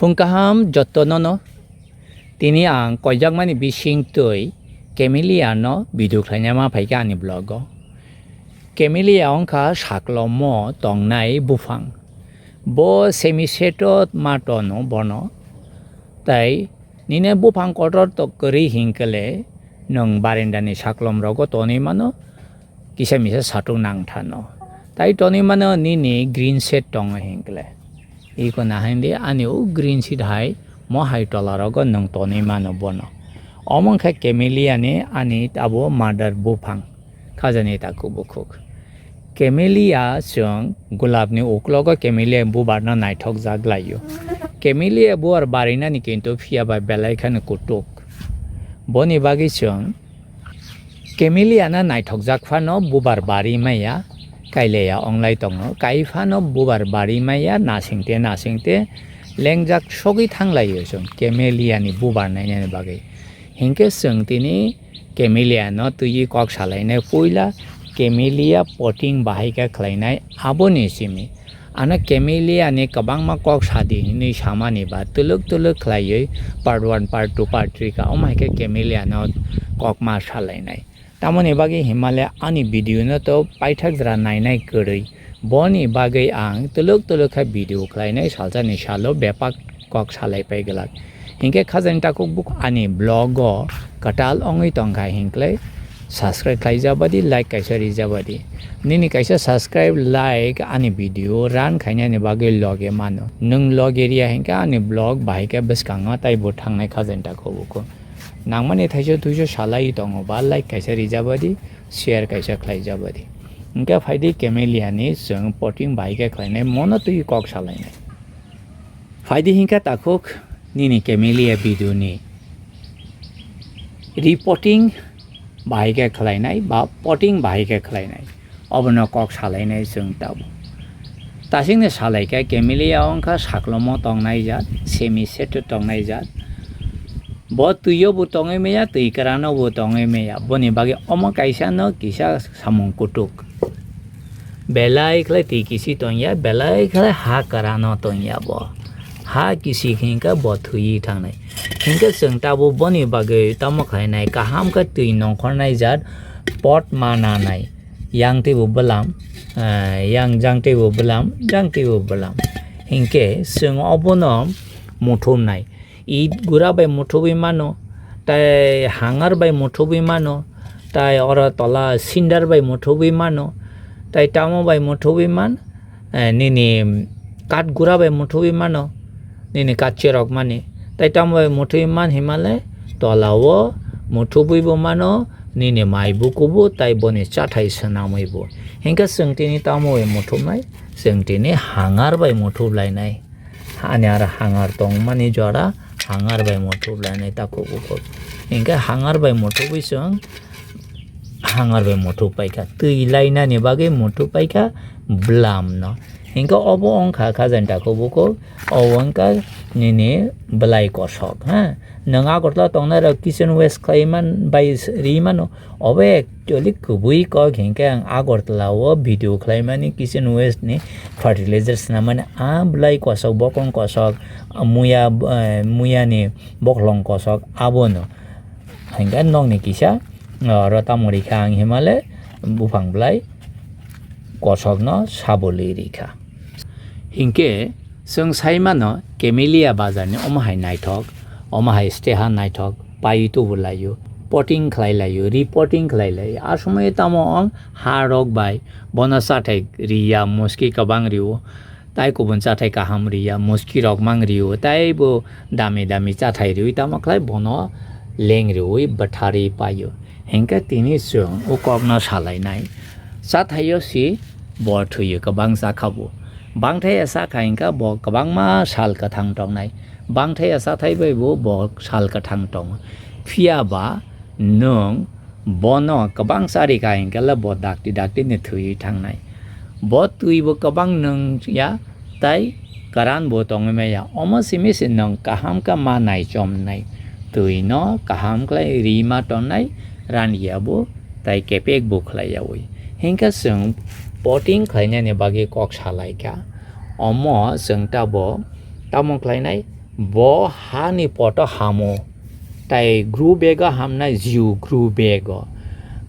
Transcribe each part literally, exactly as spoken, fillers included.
Phung kaham jotono no. Tini ang koijakmani bising twi Camellia no video khlaina ma phaikha ani vlog o. Camellia wngkha saklomo tongnai buphang. Bo semi seto ma tono bono. Tai nini buphang kotor to kwrwi hinkhe le nwng barenda ni saklom rogo tonwi mano. Kisa misa satung nang thano. Tai tonwi mano nini green shade tongo hinkle. Iko nahaindi ani o green shade hai mo hai tola rogo nwng tonwi mano bono. Omo wngkha camellia ni ani abo mother buphang. Khajani takhuk bukhuk. Camellia chwng gulab ni uklogo camellia bubar no naithok jak laio. Camellia bubar barinani kintu phiya bai belai kheno kutuk. Boni bagwi chwng Camellia no naithokjak phano bubar bari maya, kaileya onglai tongo. Kai phano bubar bari maya, nasingte nasingte lengjak sogwi thanglaio chwng Camellia ni bubar nainani bagwi. Hinkhe chwng tini Camellia no twiwi kok salainai, puila Camellia potting bahai khe khlainai, aboni simi. Ano camellia ni kwbangma kok sadi hinwi samani ba twlwk twlwk khlaiwi part one, part two, part three ka omo hai khe camellia no kok ma salainai. Tamoni bagwi hinmale ani video no to paithak jora nainai kwrwi. Boni bagwi ang twlwk twlwk khe video khlainai salsa ni salo bepak kok salai pai glak. Hinkhe khajani takhuk buk ani vlog o kwtal wngwi tongkha hinkhlai subscribe khlaijabadi, like kaisa rijabadi. Nini kaisa subscribe, like ani video run khainani bagwi loge mano. Nwng loge riya hinkhe ani vlog bahai khe bwskango taibo thangnai khajani takhuk buko. Nangmani thaiso thuiso salai tongo ba like kaisa rijabadi, share kaisa khlaijabadi. Hinkhe phaidi camellia ni chwng potting bahai khe khlainai mono twi kok salainai. Phaidi hinkhe takhuk nini camellia video ni repotting bahai khe khlainai ba potting bahai khe khlainai, obono kok salainai chwng tabuk. Tasingni salai khe camellia wngkha saklomo tongnai jat, semi seto tongnai jat. Bo twiyo bo tongwi maya, twi kwrano bo tongwi maya. Boni bagwi omo kaisa no kisa samung kutuk. Belai khlai twi kisi tongya, belai khlai ha kwrano tongya bo. Ha kisi hinkhe bo thwiwi thangnai. Hinkhe chwng tabuk boni bagwi tamo khlainai, kaham khe twi nongkhornai jat pot ma nanai. Yang teibo bwlam, eh, yang jang teibo bwlam, jang teibo bwlam. Hinkhe chwng obono muthumnai. It gura bai muthubwi mano, tai hangar bai muthubwi mano, tai oro tola cinder bai muthubwi mano, tai tamo bai muthubwi man, eh, nini kat gura bai muthubwi mano, nini kat cherok mani, tai tamo bai muthubwi man himale tola o muthubwi bo mano, nini mai bukubu tai boni chathai swnamwi bo. Hinkhe chwng tini tamo bai muthubnai, chwng tini hangar bai muthublainai. Ani aro hangar tongmani jora hangar bai muthublainai takhuk bukhuk. Hinkhe hangar bai muthubwi chwng hangar bai muthub paikha. Twi lainani bagwi muthub paikha bwlam no. Hinkhe obo wngkha khajani takhuk bukhuk, obo wngkha nini bwlai kosok, ha. Nwng Agartala tongnai rok kitchen waste khlai man bai ri mano. Obo actually kwbui kok hinkhe ang Agartala o video khlaimani kitchen waste ni fertilizer swnamani a bwlai kosok, bokong kosok, muya, eh, muya ni boklong kosok abono. Hinkhe nokni kisa, eh, oro tamo rikha ang himale buphang bwlai kosokno saboli rikha. Hinkhe chwng sai mano camellia bazar ni omo hai naithok, omo hai steha naithok, pai tubu laio, potting khlai laio, repotting khlai laio. A somoi tamo ong ha rok bai bono chathai riya, muski kwbang rio, tai kubun chathai kaham riya, muski rok mang rio, tai bo dami dami chathai riwi tamo khlai bono leng riwi bwtharwi paio. Hinkhe tini chwng o kokno salainai. Chathaio si bo thwiyo kwbang chakha bo. Bangthai ya chakha hinkhe bo kwbangma sal kwthang tongnai. Bangthai ya chathai bai bo, bo sal kwthang tongo. Phiya ba nwng bono kwbang charikha hinkhe le bo dakti dakti ni thwiwi thangnai. Bo twi bo kwbang nwng ya, tai kwran bo tongwi maya. Omo simi se nwng kaham khe ma naichomnai. Twi no kaham khlai ri ma tongnai, ran ya bo tai kepek bo khlai yaui. Hinkhe chwng potting khlainani bagwi kok salaikha. Omo chwng ta bo tamo khlainai? Bo hani poto hamo. Tai grow bag o hamnai, jiu grow bag o.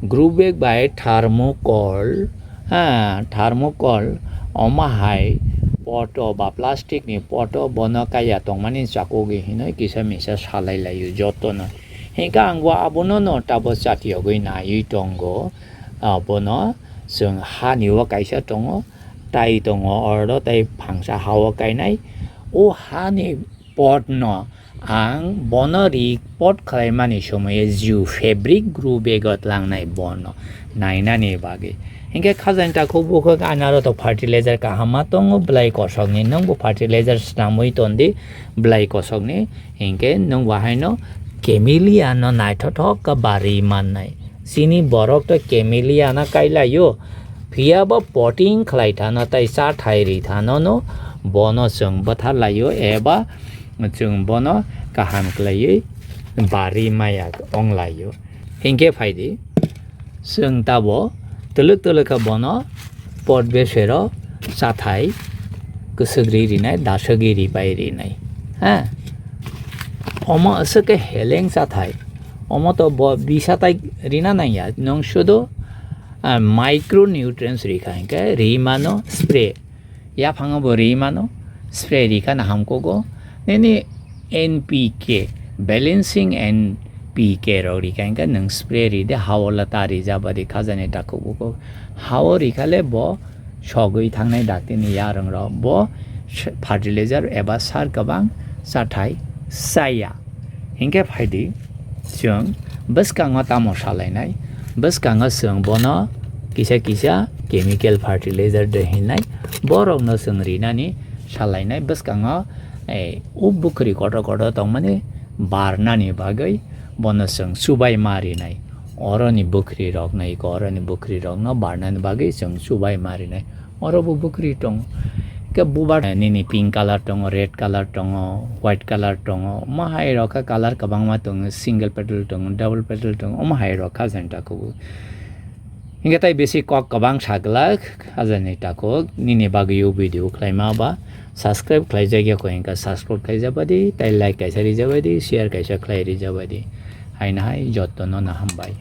Grow bag bai thermocol, ha, thermocol, omo hai poto ba plastic ni poto bono kaiya tongmani chakugi hinoi kisa misa salai laio jotono. Hinkhe ang bo abono no tabo chatiyogwi naiwi tongo. Ah, bono chwng hani o kaisa tongo, tai tongo oro tei phangsa ha o kainai. O hani pot no ang bono ri pot khlaimani somoyo jiu fabric grow bag o tlangnai bono nainani bagwi. Hinkhe khajani takhuk bukhuk anaro to fertilizer kaham ma tongo, belai kosokni nwng bo fertilizer swnamwi tondi belai kosokni. Hinkhe nwng bo haino camellia no naithothok khe barwi mannai. Chini borok to camellia no kailaio, phiya bo potting khlai thano tei cha thai ri thano no bono chwng bwthar laio eba chwng bono kaham khlaiwi barwi maya ong laio. Hinkhe phaidi, chwng tabo twlwk twlwk khe bono pot besero chathai kwswk ri rinai, daswgwi ri pai rinai. Ha? Omo aswk khe heleng chathai. Omo to bo bisa tai rina nangya. Nwng sudo, ah, micronutrients rikha hinkhe ri mano spray. Yaphango bo ri mano spray rikha na hamkogo. Nini N P K, balancing N P K rok rikha hinkhe nwng spray ride, ha o lata rijabadi khajani takhuk bukhuk. Ha o rikhale bo sogwi thangnai daktini yarwng rok. Bo fertilizer eba sar kwbang chathai chaya. Hinkhe phaidi, chwng bwskango tamo salainai? Bwskango chwng bono kisa kisa chemical fertilizer de hinai, borokno chwng rinani salainai. Bwskango, eh, o bukhri kotor kotor tongmani barnani bagwi bono chwng chubai ma rinai. Oroni bukhri rokno iko, oroni bukhri rokno barnani bagwi chwng chubai ma rinai. Oro bo bukhri tongo. Khe bubar nini pink colour tongo, red colour tongo, white colour tongo. Omo hai rok khe colour kwbangma tongo, single petal tongo, double petal tongo, omo hai rok kha jani takhuk. Hinkhe tai bisi kok kwbang sa glak, kha jani takhuk. Nini bagwi o video khlaima ba subscribe khlai jakya kho hinkhe subscribe khlai jabadi, tai like kaisa ri jabadi, share kaisa khlai ri jabadi. Haino hai jotono no hambai.